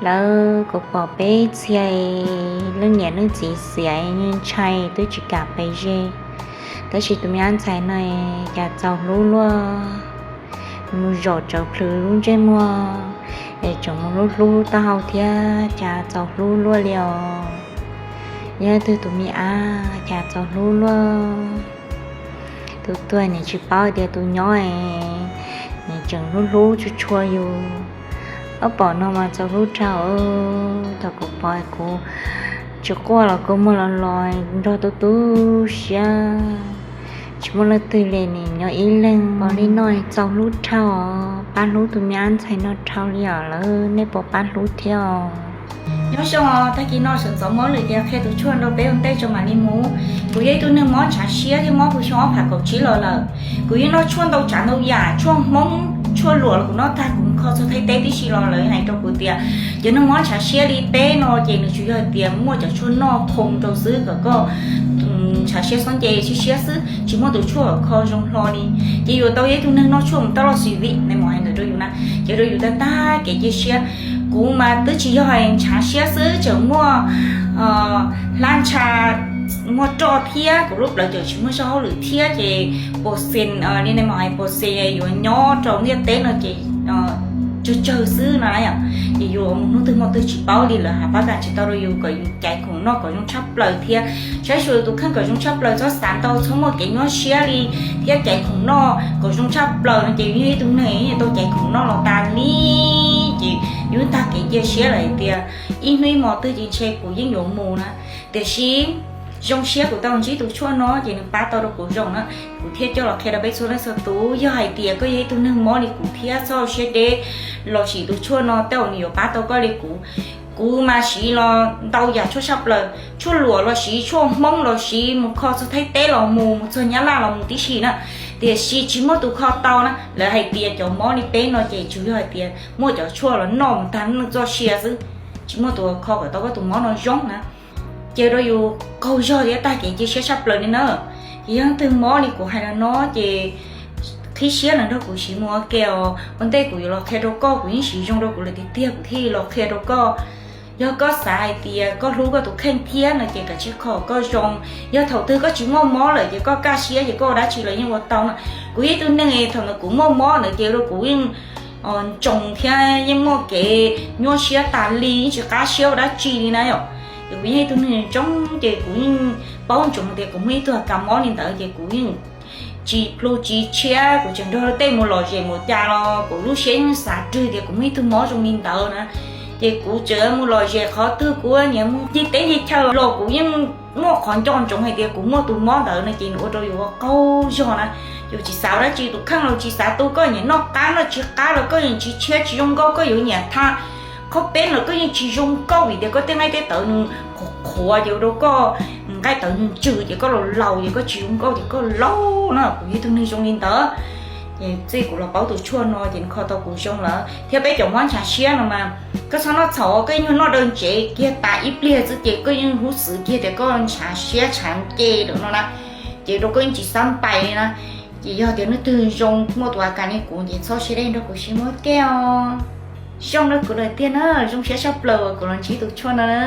Lawv kuv pom peb txhia leej niam leej txiv xiam ntshai twb tsis kam pes ze, tab sis tus me ab ntxhais no cas txaus hlub luaj, mus zaum tsawv plhws lub ntsej muag es tseem mus hlub hlub taub hau thiab cas txaus hlub luaj li os. Yog twg tus me ab cas txaus hlub luaj. Tus tuag nim tsis paub tias tus nyob nim tseem hlub hlub tshua tshua yus. Ob pom no mas txaus hlub dhau. Thaum kuv pom kuv tsis quaj los kua muag los los nrog tu tu siab, tsis muaj leej twg li, nim nyob ib leeg. Pom li no txaus hlub dhau, pab hlub tus me ab ntxhais no dhau li os. Lawv nej puas pab hlub thiab os? Nyob zoo, tag kis no sawv ntxov muab lwm tias qhia tus tshuaj nrog peb ua ntej tso mam li mus. Kuv yog ib tug neeg mob ntshav siab thiab mob puag xyoo ob phav kaum tsib los lawm. Kuv yeej noj tshuaj ntau tsav ntau yam, tshuaj Hmoob tshuaj luam los kuv noj tag, kuv mus kho txog Thaib teb tib si los lawv hais rau kuv tias cov neeg mob ntshav siab li peb no ces nws tsuas yog hais tias muaj cov tshuaj noj khoo rau xwb kom koj ntshav siab xob nce siab siab xwb, tsis muaj tus tshuaj kho zoo hlo li. Ces yuav tau yog ib tug neeg noj tshuaj mus taj loj xis vim ne mos hais ntawd rau yus na, ces rau yus tag tag kev cia siab. Kuv mas twb tsis yog hais ntshav siab xwb, tseem muaj hlab ntsha, muaj roj thiab, kuv lub plawv tseem tsis muaj zog hauj lwm thiab ces pos xes li ne mos hais pos xes yuav nyob rau ntiaj teb no ces tsawg tsawg xwb no na yom. Ces yuav mus hnub twg hmo twg tsis paub li, lawv hais pab kam tsis tau rau yus kom yus caiv khoom noj kom zoo tshaj plaws thiab saib xyuas tus kheej kom zoo tshaj plaws, txhob xav ntau, txhob muaj kev nyuaj siab li thiab caiv khoom noj kom zoo tshaj plaws no ces yus yog ib tug neeg tau caiv khoom noj los tas li. Ces yus tag kev cia siab lawm hais tias ib hnub ib hmo twg ces ntshe kuv yeej yuav mus na. Tiam sis zoo siab kuv tau ntsib tus tshuaj no ces nws pab tau rau kuv zoo na. Kuv thiaj coj los qhia rau peb txhua leej txhua tus, yog hais tias koj yog ib tug neeg mob li kuv thiab txhob siab deb los sim tus tshuaj no tej zaum nws yuav pab tau koj li kuv. Kuv mas siv los ntau yam tshuaj tshaj plaws, tshuaj luam los siv, tshuaj Hmoob los siv, mus kho txog Thaib teb los mus, mus txog Nyab Laj los mus tib si na, tiam sis tsis muaj tus kho tau na. Lawv hais tias cov mob li peb no ces tsuas yog hais tias muaj cov tshuaj los noj mus tag neej txoj sia xwb, tsis muaj tus kho kom tau koj tus mob no zoo na. Ces rau yus qaug zog thiab tag kev cia siab tshaj plaws li na. Ces yog leej twg mob li kuv hais no no ces qhib siab los nrog kuv siv mus ua ke os. Ua ntej kuv yuav los qhia rau koj, kuv yeej siv zoo rau kuv lawm tiag tiag kuv thiaj los qhia rau koj. Yog koj xav hais tias koj hlub koj tus kheej thiab no ces kav tsij kho koj zoo. Yog thaum twg koj tsis muaj mob lawm ces koj kaj siab ces koj ua dab tsi los yeej ua tau na. Kuv yog ib tug neeg thaum ntawd kuv muaj mob ntawd ces rau kuv yeej ntsoov thiab yeej muaj kev nyuaj siab tas li, yeej tsis qab siab ua dab tsi li na yom. Ces kuv yeej ib tug neeg ntsoov ces kuv yeej paub ntsoov tias kuv muaj ib tug a kas mob li ntawd ces kuv yeej tsis plhu tsis tshiab, kuv tseem nrog tej mus lom zem mus cas los kuv lub siab yeej xav rwg tias kuv muaj ib tug mob zoo li ntawd na. Ces kuv tseem mus lom zem qhov twg, kuv nyias mus nce teb nce chaw los kuv yeej muaj qhov nco ntsoov hais tias kuv muaj tus mob ntawd no ces nws ua rau yus ua qaug zog na. Yus tsis xav ua dab tsi, tus kheej los tsis xav tu, koj nyiam noj qab noj tsis qab los koj yeej tsis tshiab tsis zoo nkauj, koj yuav nyiam tha qhov peb los koj yeej tsis zoo nkauj vim tias koj tej nqaij tej tawv nws qhuav qhuav ces ua rau koj nqaij tawv nws ntsws ces koj laus laus ces koj tsis zoo nkauj ces koj laus na. Kuv yog ib tug neeg zoo li ntawd. Ces txij kuv los paub tus tshuaj no ces nws kho tau kuv zoo lawm. Thiab peb cov mob ntshav siab no mas koj txhob noj txhaum, koj yeej noj daw ntsev kiag tas ib pliag xwb ces koj yeej hub xwm kiag tias koj ntshav siab ntshav nce lawm no na. Ces rau koj yeej tsis xab pais li na. Ces yog tias leej twg zoo muaj tus a kas li kuv ces txhob siab deb nrog kuv sib muab ke os. Zoo rau kuv lawm tiag na, zoo siab tshaj plaws uas kuv los ntsib tus tshuaj no na.